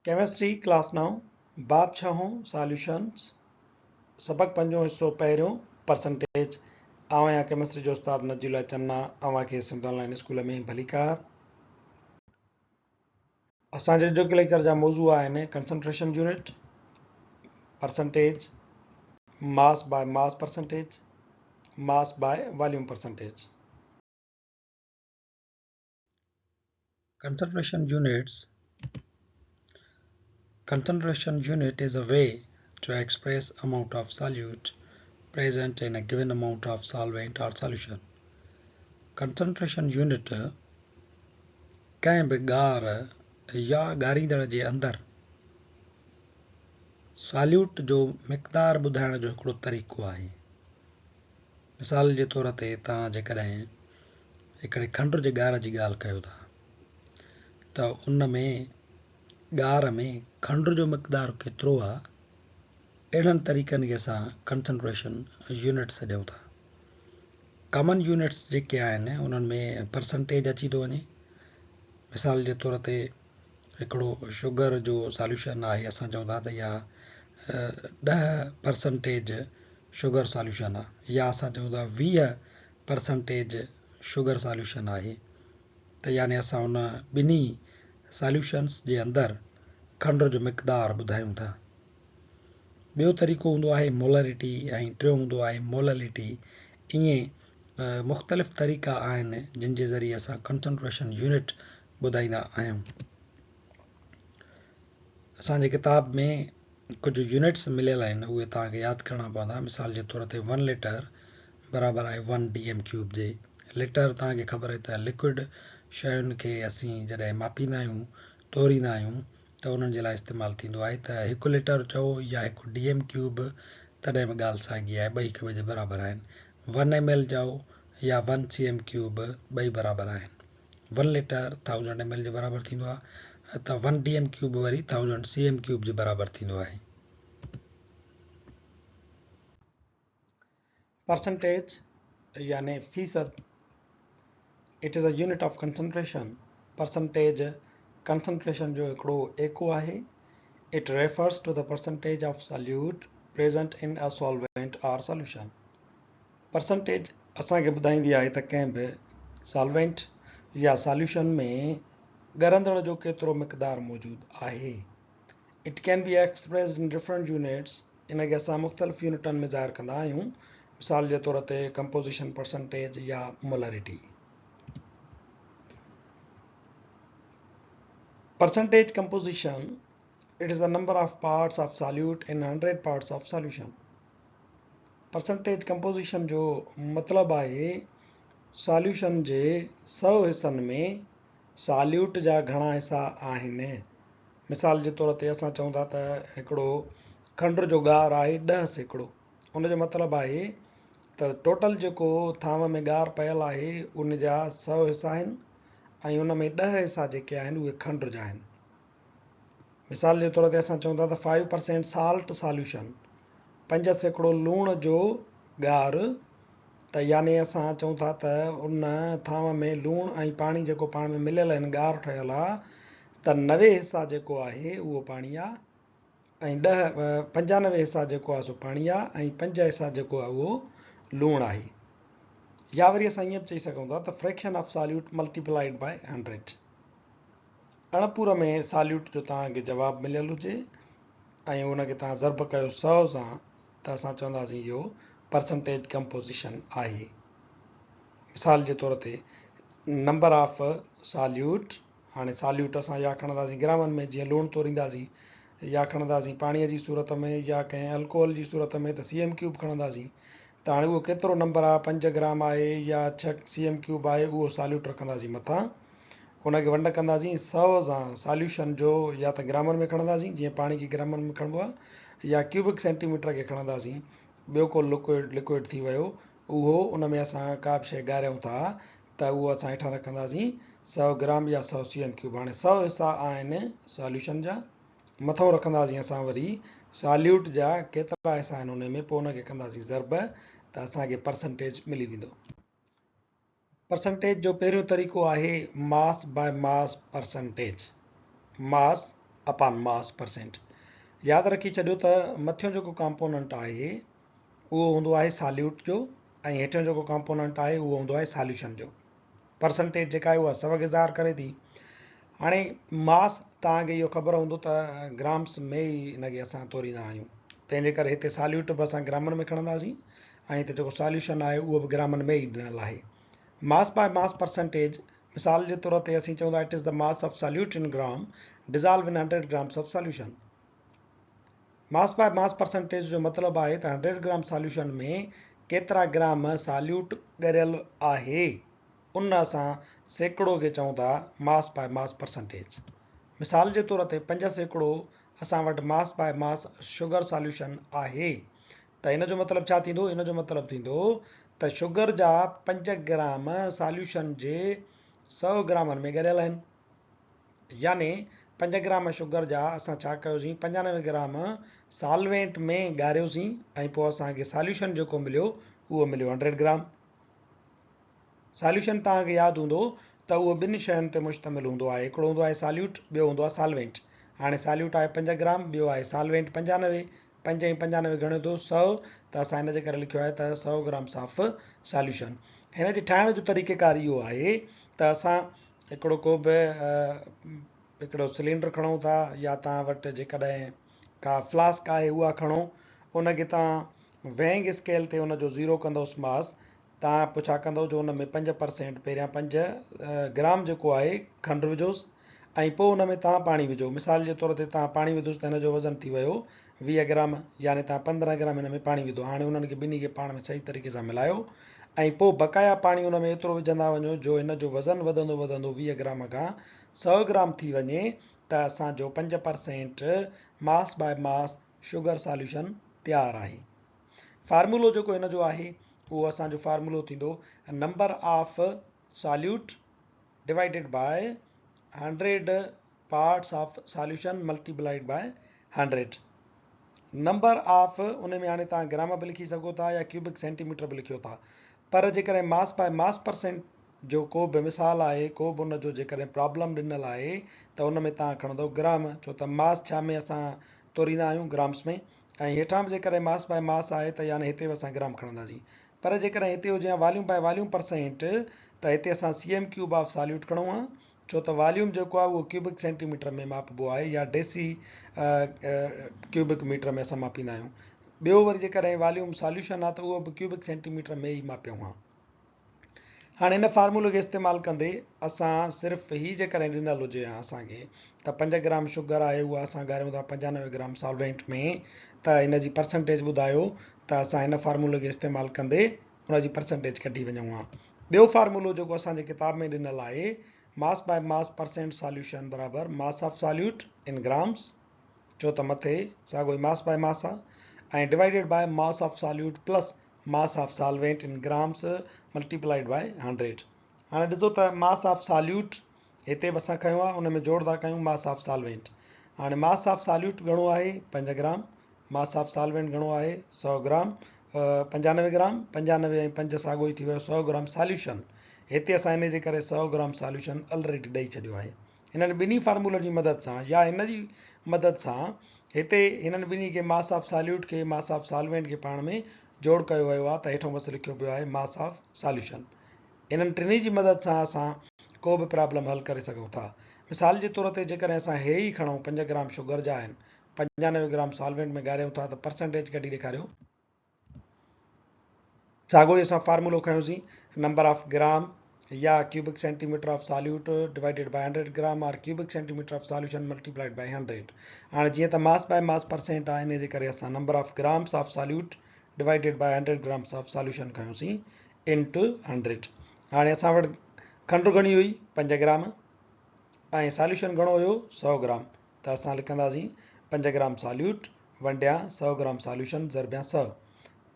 Chemistry class نائون، باب ڇهون، ساليوشنز، سبق پنجون حصو پهريون، پرسنٽيج، آئون آهيان ڪيمسٽري جو استاد نجي الله چنا، اوهان کي سنڌ آن لائين اسڪول ۾ ڀليڪار. اسان جي اڄوڪي ليڪچر جا موضوع آهن concentration unit, percentage, mass by mass percentage, mass by volume percentage. Concentration units. Concentration unit is a way to express amount of solute present in a given amount of solvent or solution. Concentration unit ڪنهن به ڳار يا ڳاريندڙ جي اندر ساليوٽ جو مقدار ٻڌائڻ جو هڪڙو طريقو آهي. مثال جي طور تي توهان جيڪڏهن هڪڙي کنڊ جي ڳار جي ڳالهه ڪيو ٿا ته ان ۾ ڳار ۾ کنڊ جو مقدار ڪيترو آ، اهڙن طريقن کي اسان ڪنسنٽريشن يونٽ سڏيون ٿا. ڪامن يونٽس جيڪي آهن انهن ۾ پرسنٽيج اچي ٿو وڃي. مثال جي طور تي هڪڙو شگر جو ساليوشن آهي اسان چئون ٿا ته اها 10% شگر ساليوشن آهي يا اسان چئون ٿا 20% شگر ساليوشن آهي ته يعني اسان ان ٻنهي ساليوشنس جي اندر کنڊ جو مقدار ٻڌايون ٿا. ٻيو طريقو هوندو آهي مولرٽي ۽ ٽيون هوندو آهي موللٽي. ائين مختلف طريقا آهن جن جي ذريعي اسان ڪنسنٽريشن يونٽ ٻڌائيندا آهيون. اسان جي ڪتاب ۾ ڪجهه يونٽس مليل آهن اهي توهان کي ياد ڪرڻا پوندا. مثال جي طور تي ون ليٽر برابر آهي ون ڊي ايم ڪيوب جي. ليٽر توهان کي خبر آهي ته لڪوئڊ شين کي اسين جڏهن ماپيندا آهيون، توريندا آهيون ته انهن جي لاء استعمال ٿيندو آهي ته هڪ ليٽر چئو يا هڪ ڊي ايم ڪيوب تڏهن به ڳالهه ساڳي آهي، ٻئي هڪ ٻئي جي برابر آهن. ون ايم ايل چئو يا ون سي ايم ڪيوب ٻئي برابر آهن. One litre thousand M L جي برابر ٿيندو آهي ته ون ڊي ايم ڪيوب وري ٿائوزنڊ سي ايم ڪيوب جي برابر ٿيندو آهي. پرسنٽيج يعني فيصد، It is a unit of concentration، percentage concentration جو هڪڙو ايڪو آهي. It refers to the percentage of solute present in a solvent or solution. Percentage اسان کي ٻڌائيندي آهي ته ڪنهن به سالوينٽ يا ساليوشن ۾ ڳرندڙ جو ڪيترو مقدار موجود آهي. It can be expressed in different units، ان کي اسان مختلف يونٽن ۾ ظاهر ڪندا آهيون، مثال جي طور تي ڪمپوزيشن پرسنٽيج يا molarity. Percentage composition, It is the number of parts of solute in 100 parts of solution. Percentage composition جو مطلب آهي ساليوشن جي سئو حصن ۾ ساليوٽ جا گهڻا حصا آهن. مثال جي طور تي اسان چئون ٿا ته هڪڙو کنڊ جو ڳار آهي 10%، ان جو مطلب آهي ته ٽوٽل جيڪو ٿانو ۾ ڳار پيل آهي ان جا سئو حصا آهن ۽ ان ۾ 10 حصا جيڪي آهن اهي کنڊ جا آهن. مثال جي طور تي اسان چئون ٿا ته فائيو پرسينٽ سالٽ ساليوشن، 5% لوڻ جو ڳار، ته يعني اسان چئون ٿا ته ان ٿانو ۾ لوڻ ۽ پاڻي جيڪو پاڻ ۾ مليل آهن ڳار ٺهيل آ ته 90 حصا جيڪو آهي اهو پاڻي آ ۽ ڏهه 95 حصا جيڪو آ سو پاڻي آ ۽ 5 حصا جيڪو آ اهو لوڻ آهي. يا وري اسان ائين به چئي سگهون ٿا ته fraction of solute multiplied by hundred. اڻپور ۾ ساليوٽ جو توهان کي جواب مليل هجي ۽ ان کي توهان ضرب ڪيو 100 سان ته اسان چونداسين اهو پرسنٽيج ڪمپوزيشن آهي. مثال جي طور تي نمبر آف ساليوٽ، هاڻي ساليوٽ اسان يا کڻنداسين گرامن ۾ جيئن لوڻ تورينداسين يا کڻنداسين پاڻي جي صورت ۾ يا ڪنهن الڪوهل جي صورت ۾ ته سي ايم ڪيوب کڻنداسين ته هاڻي اهو ڪيترو نمبر آهي 5 گرام آهي يا 6 سي ايم ڪيوب آهي اهو ساليوٽ رکنداسين مٿان ان کي ونڊ ڪنداسين 100 سان ساليوشن جو يا ته گرامن ۾ کڻنداسين جيئن پاڻي کي گرامن ۾ کڻبو آهي يا ڪيوبڪ سينٽي ميٽر کي کڻنداسين ٻيو ڪو لڪوئڊ لڪوئڊ ٿي ويو اهو ان ۾ اسان ڪا به شيء ڳاريون ٿا ته اهو اسان هيٺان رکنداسين 100 گرام يا 100 سي ايم ڪيوب هاڻي 100 حصا آهن ساليوشن جا مٿئون رکنداسين اسان وري ساليوٽ جا ڪيترا حصا آهن ان ۾ پوء ان کي ڪنداسين ضرب ته اسان کي پرسنٽيج ملي ويندو. پرسنٽيج جو پهريون طريقو آهي ماس باء ماس پرسنٽيج. ماس اپان ماس پرسينٽ. ياد رکي ڇڏيو ته مٿيون جيڪو ڪامپوننٽ آهي اهو هوندو آهي ساليوٽ جو ۽ هيٺيون جيڪو ڪامپوننٽ آهي اهو هوندو آهي ساليوشن جو. پرسنٽيج جيڪا آهي اها سو کي ظاهر ڪري ٿي. هاڻي ماس توهان کي اهو خبر هوندو ته گرامس ۾ ئي ان کي اسان توريندا آهيون، تنهن جي ڪري هتي ساليوٽ به اسان گرامن ۾ کڻنداسين ۽ هتي جيڪو ساليوشن آهي اهو به گرامن ۾ ئي ڏنل آهي. ماس باء ماس پرسنٽيج مثال جي طور تي اسين چئون ٿا it is the mass of solute in gram dissolve in 100 grams of solution. Mass by mass percentage جو مطلب آهي ته هنڊريڊ گرام ساليوشن ۾ ڪيترا گرام ساليوٽ ڳريل آهي، ان اسان سيڪڙو کي چئون ٿا ماس باء ماس پرسنٽيج. مثال جي طور تي 5% اسان وٽ mass by mass sugar solution آهي ته ان جو مطلب ڇا ٿيندو؟ ان جو مطلب ٿيندو ته شگر جا 5 گرام ساليوشن جي 100 گرامن ۾ ڳريل آهن. يعني 5 گرام شگر جا اسان ڇا ڪيوسين 95 گرام سالوينٽ ۾ ڳاريوسين ۽ پوء اسان کي ساليوشن جيڪو مليو اهو مليو 100 گرام. ساليوشن توهان کي ياد هوندو ته اهو ٻن شين تي مشتمل هوندو آهي، هڪڙو هوندو آهي ساليوٽ ٻيو هوندو آهي سالوينٽ. هاڻي ساليوٽ آهي 5 گرام ٻيو آهي سالوينٽ 95، 5 ۽ 95 گهڻو ٿيو 100 ته اسان ان جي ڪري لکيو آهي ته 100 گرامس آف ساليوشن. هن جي ٺاهڻ جو طريقيڪار اهو آهي ته اسان هڪڙو ڪو به هڪڙو سلينڊر کڻو ٿا يا توهان وٽ جيڪڏهن ڪا فلاسڪ آهي اها کڻو ان کي توهان وينگ اسڪيل تي ان جو زيرو ڪندوس ماس توهان پوء ڇا ڪندو جو ان ۾ 5% پهريان 5 گرام جيڪو آهي کنڊ وجهوس ۽ پوء ان ۾ توهان پاڻي وجهو مثال جي طور تي توهان پاڻي وڌوس ته هن جو وزن ٿي ويو 20 گرام يعني توهان 15 گرام هن ۾ پاڻي وڌو. هاڻي انهن کي ٻنهي کي پاڻ ۾ صحيح طريقي سان ملايو ۽ پوء بقايا پاڻي ان ۾ ايترو وجهندا وڃو جو هن جو وزن وڌندو وڌندو 20 گرام کان 100 گرام ٿي وڃي ته اسان جو 5% mass by mass sugar solution تيار آهي. فارمولو جيڪو هن جو آهي اهو اسان جو فارمولو ٿيندو number of solute divided by 100 parts of solution multiplied by 100 number of ان ۾ هاڻي توهان گرام به لکي سگهو ٿا يا ڪيوبڪ سينٽي ميٽر به لکيو ٿا پر جيڪڏهن ماس باء ماس پرسينٽ جو ڪو به مثال آهي ڪو به ان جو جيڪڏهن پرابلم ڏنل آهي ته ان ۾ توهان کڻندو گرام ڇو ته ماس ڇا ۾ اسان توريندا آهيون گرامس ۾ ۽ هيٺان به جيڪڏهن ماس باء ماس آهي ته يعني هتي به اسان گرام کڻنداسين پر جيڪڏهن هتي هجي ها واليوم باء واليوم پرسينٽ ته هتي اسان C M cube of solute کڻون ها ڇو ته واليوم جيڪو آهي اهو ڪيوبڪ سينٽي ميٽر ۾ ماپبو آهي يا ڊيسي ڪيوبڪ ميٽر ۾ اسان ماپيندا آهيون. ٻيو وري جيڪڏهن واليوم ساليوشن آهي ته اهو به ڪيوبڪ سينٽي ميٽر ۾ ئي ماپيون ها. هاڻي هن فارمولي کي استعمال ڪندي اسان صرف هي جيڪڏهن ڏنل هجي ها اسان کي ته 5 گرام شگر آهي اها اسان ڳاريون ٿا 95 گرام سالوينٽ ۾ ته هن جي پرسنٽيج ٻڌايو ته اسان هن فارمولي کي استعمال ڪندي ان جي پرسنٽيج ڪڍي وڃون ها. ٻيو فارمولو جيڪو اسان جي ڪتاب ۾ ڏنل آهي mass by mass percent solution برابر ماس آف ساليوٽ ان گرامز ڇو ته مٿي ساڳو ئي ماس باء ماس آهي ۽ divided by mass of solute plus mass of solvent in grams multiplied by 100. هاڻي ڏسو ته ماس آف ساليوٽ هتي به اسان کنيو آهي ان ۾ جوڙ ٿا ڪيون ماس آف سالوينٽ. هاڻي ماس آف ساليوٽ گهڻو آهي 5 گرام ماس آف سالوينٽ گهڻو آهي 100 گرام 95 گرام 95 ۽ 5 ساڳو ئي ٿي ويو 100 گرام ساليوشن هتي اسان ان جي ڪري 100 گرام ساليوشن الريڊي ڏئي ڇڏيو آهي هنن ٻنهي فارمولن جي مدد سان يا هن جي مدد سان هتي هنن ٻنهي کي ماس آف ساليوٽ کي ماس آف سالوينٽ کي پاڻ ۾ جوڙ ڪيو ويو آهي ته هيٺون بس لکيو پيو آهي ماس آف ساليوشن انهن ٽنهي جي مدد سان اسان ڪو به پرابلم حل ڪري سگهون ٿا مثال جي طور تي جيڪڏهن اسان هي ئي کڻون 5 گرام شگر جا آهن 95 گرام سالوينٽ ۾ ڳاريون ٿا ته پرسنٽيج ڪڍي ڏيکاريو. ساڳو ئي اسان فارمولو کنيوسين نمبر آف گرام يا cubic centimetre of solute divided by 100 gram or cubic centimetre of solution multiplied by 100. هاڻي جيئن ته ماس باء ماس پرسينٽ آهي انهي جي ڪري اسان number of grams of solute divided by 100 grams of solution کنيوسين into 100. هاڻي اسان وٽ کنڊ گهڻي هئي 5 گرام ۽ ساليوشن گهڻو هيو 100 گرام ته اسان لکنداسين 5 گرام ساليوٽ ونڊيان 100 گرام ساليوشن ضربيان 100.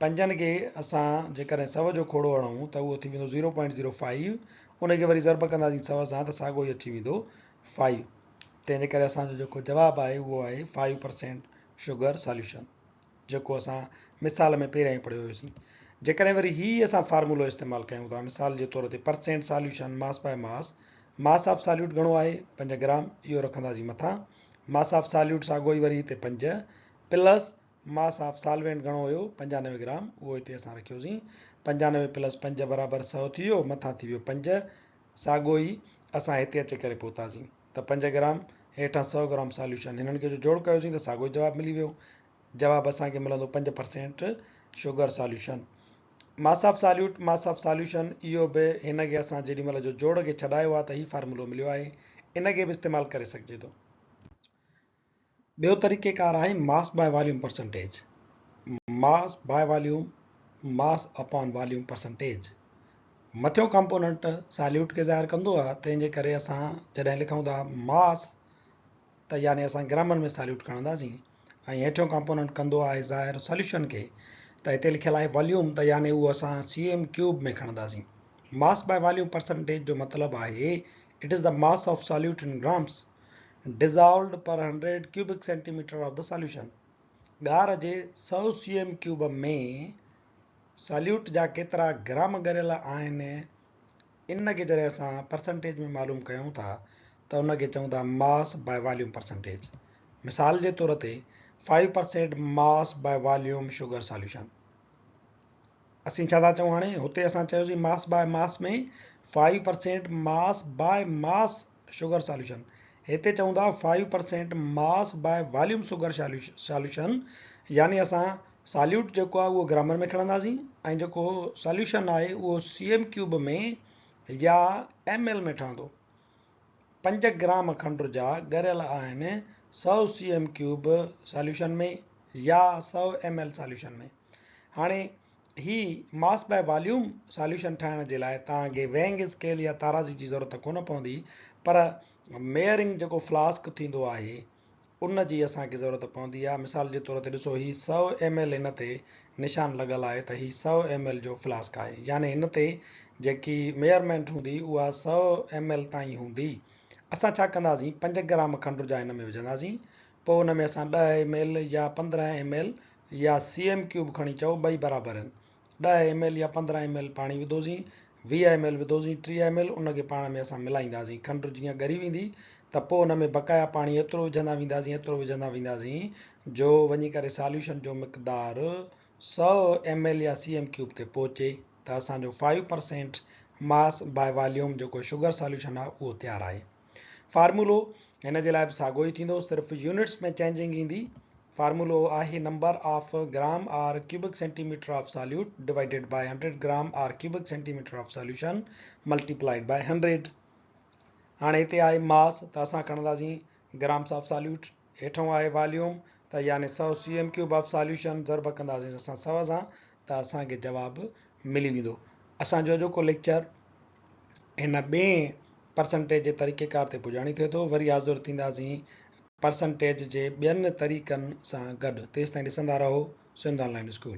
پنجن کي اسان جيڪڏهن 100 جو کوڙو هڻون ته اهو ٿي ويندو زيرو پوائنٽ زيرو فائيو ان کي وري ضرب ڪنداسين 100 سان ته ساڳو ئي اچي ويندو فائيو. تنهن جي ڪري اسان جو جيڪو جواب آهي اهو آهي 5% شگر ساليوشن جيڪو اسان مثال ۾ پهريان ئي پڙهيو هيوسين. جيڪڏهن وري هي اسان فارمولو استعمال ڪيون ٿا مثال جي طور تي percent solution mass by mass, mass of solute گهڻو آهي 5 گرام اهو رکنداسين مٿان ماس آف ساليوٽ ساڳو ئي وري هتي 5 پلس ماس آف سالوينٽ گهڻو هيو 95 گرام اهو هتي اسان رکيوسين. 95 پلس 5 برابر 100 ٿي ويو، مٿان ٿي ويو 5. ساڳو ئي اسان هتي اچي ڪري پهتاسين ته 5 گرام هيٺان 100 گرام ساليوشن هنن کي جو جوڙ ڪيوسين ته ساڳو ئي جواب ملي ويو. جواب اسان کي ملندو 5% sugar solution. Mass of solute mass of solution اهو به هن کي اسان جيڏي مهل جو جوڙ کي ڇڏايو آهي ته هي فارمولو مليو آهي ان کي به استعمال ڪري سگهجي ٿو. ٻيو طريقيڪار آهي mass by volume percentage. Mass by volume mass upon volume percentage. مٿيون ڪمپوننٽ ساليوٽ کي ظاهر ڪندو آهي تنهن جي ڪري اسان جڏهن لکون ٿا ماس ته يعني اسان گرامن ۾ ساليوٽ کڻنداسين ۽ هيٺيون ڪمپوننٽ ڪندو آهي ظاهر سوليوشن کي ته هتي لکيل آهي واليوم ته يعني اهو اسان سي ايم ڪيوب ۾ کڻنداسين. ماس باء واليوم پرسنٽيج جو مطلب آهي it is the mass of solute in grams dissolved per 100 cubic centimetre of the solution. ڳار جي 100 سي ايم ڪيوب ۾ ساليوٽ جا ڪيترا گرام ڳريل آهن ان کي جڏهن اسان پرسنٽيج ۾ معلوم ڪيون ٿا ته ان کي چئون ٿا ماس باء واليوم پرسنٽيج. مثال جي طور تي 5% mass by volume sugar solution. اسين ڇا ٿا چئون هاڻي هتي اسان چيوسين ماس باء ماس ۾ 5% ماس باء ماس شگر ساليوشن هتي چئون ٿا 5% ماس باء واليوم شگر ساليوشن يعني اسان ساليوٽ جيڪو آهي اهو گرامن ۾ کڻنداسين ۽ جيڪو ساليوشن آهي اهو سي ايم ڪيوب ۾ يا ايم ايل ۾ ٺهندو. 5 گرام کنڊ جا ڳريل آهن 100 سي ايم ڪيوب ساليوشن ۾ يا 100 ايم ايل ساليوشن ۾. هاڻي هي ماس باء واليوم ساليوشن ٺاهڻ جي لاء توهان کي وينگ اسڪيل يا تارازي جي ضرورت ڪونه پوندي پر ميئرنگ جيڪو فلاسڪ ٿيندو آهي ان جي اسان کي ضرورت پوندي آهي. مثال جي طور تي ڏسو هي سؤ ايم ايل هن تي نشان لڳل آهي ته هي سؤ ايم ايل جو فلاسڪ آهي يعني هن تي جيڪي ميئرمينٽ هوندي اها سؤ ايم ايل تائين هوندي. اسان ڇا ڪنداسين 5 گرام کنڊ جا هن ۾ وجهنداسين پوء ان ۾ اسان 10 ايم ايل يا 15 ايم ايل يا سي ايم ڪيوب کڻي چئو ٻئي برابر آهن. 10 ايم ايل يا 15 ايم ايل پاڻي وڌوسين، 20 ايم ايل وڌوسين، 30 ايم ايل ان کي پاڻ ۾ اسان ملائينداسين، کنڊ جيئن ڳري ويندي ته پوء ان ۾ بقايا پاڻي ايترو وجهندا وينداسين ايترو وجهندا وينداسين جو وڃي ڪري ساليوشن جو مقدار 100 ايم ايل يا سي ايم ڪيوب تي پهچي ته اسان جو 5% ماس باء واليوم جيڪو شگر ساليوشن آهي اهو تيار آهي. فارمولو هن جي لاء به ساڳو ئي ٿيندو صرف يونٽس ۾ چينجنگ ايندي. فارمولو آهي number of gram or cubic centimetre of solute divided by 100 gram or cubic centimetre of solution multiplied by 100. هاڻي هتي آهي ماس ته اسان کڻنداسين گرامس آف ساليوٽ، هيٺون آهي واليوم ته يعني 100 C M cube of solution ضرب ڪنداسين اسان 100 سان ته اسان کي جواب ملي ويندو. اسان جو اڄوڪو ليڪچر هن ٻئين پرسنٽيج جي طريقيڪار تي پڄاڻي ٿئي ٿو. وري حاضر ٿينداسين پرسنٽيج جي ٻين طريقن سان گڏ. تيستائين ڏسندا رهو سنڌ آن لائين اسڪول.